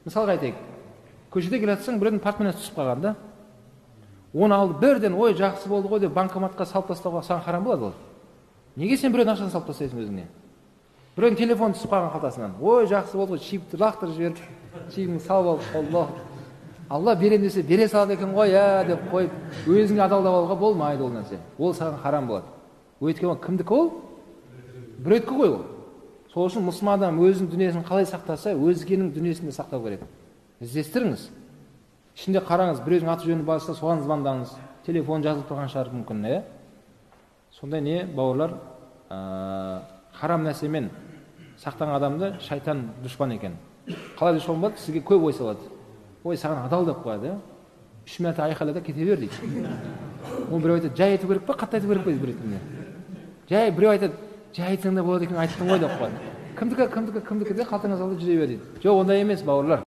Мысалға айтайық, көшеде келе жатсаң, біреудің портмонесі түсіп қалған да, оны алып бірден ой жақсы болды ғой деп банкоматқа салып тастауға саған харам болады ол. Неге сен біреудің ақшасын салып тастайсың өзіңе? Біреудің телефоны түсіп қалған қалтасынан, ой жақсы болды ғой, чипті лақтырып жіберіп, чибін салып алып, Алла, Алла берем десе бере салады екен ғой, ә деп қойып өзіңе адалдап алуға болмайды ол нәрсе. Ол саған харам болады. Өйткені ол кімдікі ол? Біреудікі ғой ол. Сол үшін мұсылман адам өзінің дүниесін қалай сақтаса, өзгенің дүниесін де сақтау керек. Іздестіріңіз. Ішінде қараңыз, біреудің аты жөні барса, соған звондаңыз. Телефон жазылып тұрған шығар мүмкін, иә? Сондай не, бауырлар, харам нәрсемен сақтаған адамды шайтан дұшпан екен. Қалай дұшпан болады? Сізге көп ой салады. Ой, саған адал деп қояды, иә? 3 мәрте айқайлады, кете бер дейді. Оны біреу айтады, жай айту керек па, қатты айту керек па дейді біреу. Жай біреу айтады, жай айтсаң да болады екен, айттың ғой деп қояды. Кімдікі, кімдікі, кімдікі де қалтаңа салды, жүре бер дейді. Жоқ, ондай емес, бауырлар.